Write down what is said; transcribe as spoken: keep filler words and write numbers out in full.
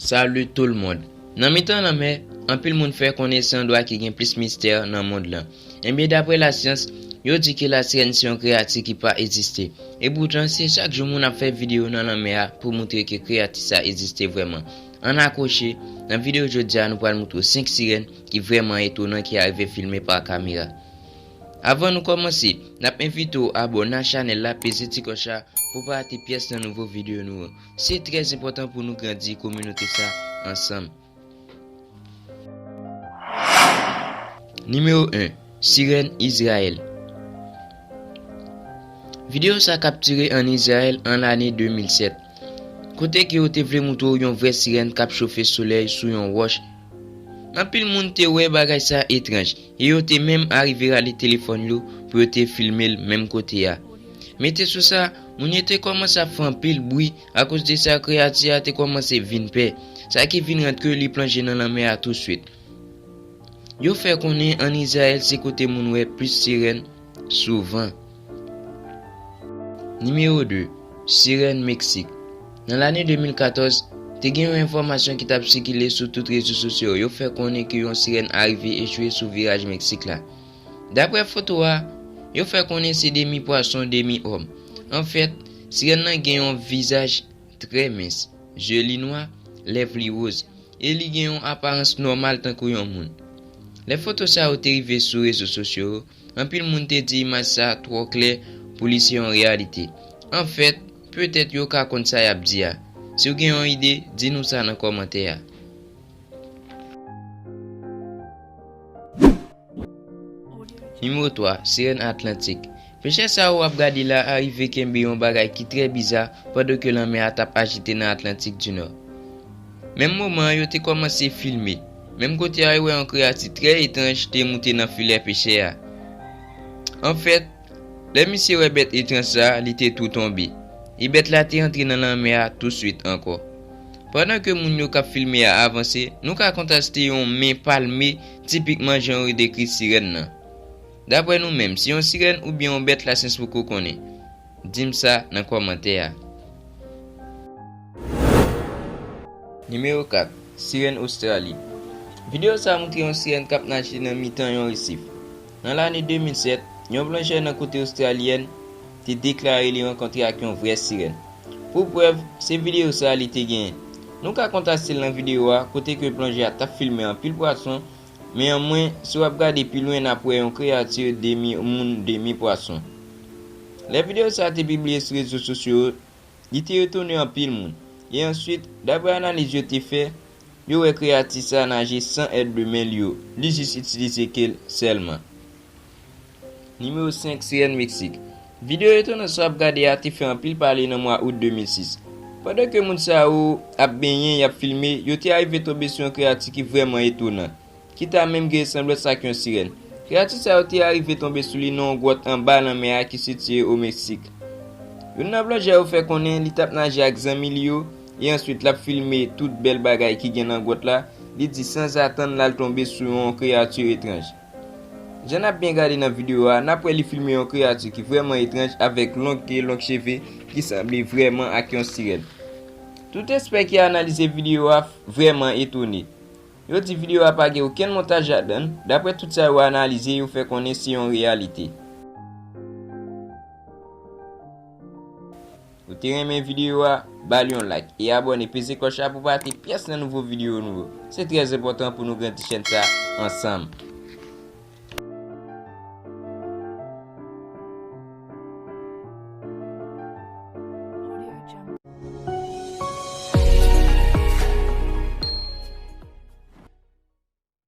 Salut tout le monde. Nan mitan lanmè, anpil moun fè konnen se andwa ki gen plis mistè nan mond lan. Ebyen, daprè lasyans, yo di ke lasirèn se yon kreyati ki pa egziste. Epoutan, se chak jou moun ap fè videyo nan lanmè a pou moutre ke kreyati sa egziste vrèman. Ann akwoche, nan videyo jodi a, nou pral moutre w senk sirèn ki vrèman etonan ki arive filme pa kamera. Avan nou kòmanse, n ap envite w abòne a chanèl la, peze ti klòch la pou w pa rate pyès nan nouvo videyo nou yo. Se trè enpòtan pou nou grandi kominote sa ansanm. Nimewo en, Sirèn Izrayèl. Videyo sa kaptire ann Izrayèl an lane de mil sèt, kote ke yo te vle moutre w yon vrè sirèn k ap chofe solèy sou yon wòch. Anpil moun te wè bagay sa etranj e yo te menm arive rale telefòn yo pou yo te filme l menm kote a. Mete sou sa, moun yo te kòmanse ap fè anpil bri, akoz de sa, kreyati a te kòmanse vin pè, sa ki vin rann ke li plonje nan lanmè a touswit. Yo fè konnen ann Izrayèl se kote moun wè plis sirèn souvan. Nimewo de, Sirèn Meksik. Nan lane de mil katòz, te gen yon enfòmasyon ki t ap sikile sou tout rezo sosyo yo. Yo fè konnen ke yon sirèn arive echwe sou viraj Meksik la. Daprè foto a, yo fè konnen se demi pwason, demi òm. Anfèt, sirèn nan gen yon vizaj trè mens, je li nwa, lèv li woz, e li gen yon aparans nòmal tankou yon moun. Lè foto sa yo te rive sou rezo sosyo yo, anpil moun te di imaj sa twò klè pou li se yon reyalite. Anfèt, petèt yo ka konn sa y ap di a. Si w gen yon ide, di nou sa nan kòmantè a. Nimewo twa, Sirèn Atlantik. Pechè sa yo w ap gade la a rive kenbe yon bagay ki trè biza pandan ke lanmè a t ap ajite nan Atlantik di Nò. Menm moman an, yo te kòmanse filme. Menm kote a, yo wè yon kreyati trè etranj te moute nan filè pechè a. Anfèt, lè misye wè bèt etranj sa a, li te tou tonbe. E bèt la te antre nan lanmè a touswit ankò. Pandan ke moun yo k ap filme a avanse, nou ka konstaste yon men palme, tipikman jan yo dekri sirèn nan. Daprè nou menm, se yon sirèn oubyen yon bèt lasyans poko konnen? Di m sa nan kòmantè a. Nimewo kat, Sirèn Ostrali. Videyo sa a moutre yon sirèn k ap naje nan mitan yon resif. Nan lane de mil sèt, yon plonjè nan kote ostralyèn te deklare li rankontre ak yon vrè sirèn. Pou prèv, se videyo sa a li te genyen. Nou ka kontrastel nan videyo a, kote ke plonjè a t ap filme anpil pwason, men anmwen, si w ap gade pi lwen, n ap wè yon kreyati demi moun, demi pwason. Lè videyo sa a te pibliye sou rezo sosyo yo, li te etone anpil moun. E answit, daprè analiz yo te fè, yo wè kreyati sa a naje san èd de men li yo. Li jis itilize ke l sèlman. Nimewo senk, Sirèn Meksik. Videyo etonan sa w ap gade a te fè anpil pale nan mwa out de mil sis. Pandan ke moun sa yo ap benyen, y ap filme, yo te arive tonbe sou yon kreyati ki vrèman etonan, ki ta menm gen resanblans ak yon sirèn. Kreyati sa yo te arive tonbe sou li nan yon gwòt anba lanmè a ki sitiye o Meksik. Youn nan plonjè yo fè konnen li t ap naje ak zanmi li yo, e answit l ap filme tout bèl bagay ki gen nan gwòt la, li di sanzatann l al tonbe sou yon kreyati etranj. Jan n ap byen gade nan videyo a, n ap wè li filme yon kreyati ki vrèman etranj avèk long ke, long cheve ki sanble vrèman ak yon sirèn. Tout ekspè ki analize videyo a vrèman etone. Yo di videyo a pa gen okenn montaj ladan l. Daprè tout sa yo analize, yo fè konnen se yon reyalite. Ou te renmen videyo a? Ba l yon like e abòne, peze klòch la pou pa rate pyès nan nouvo videyo nou yo. Se trè enpòtan pou nou grandi chèn sa ansanm.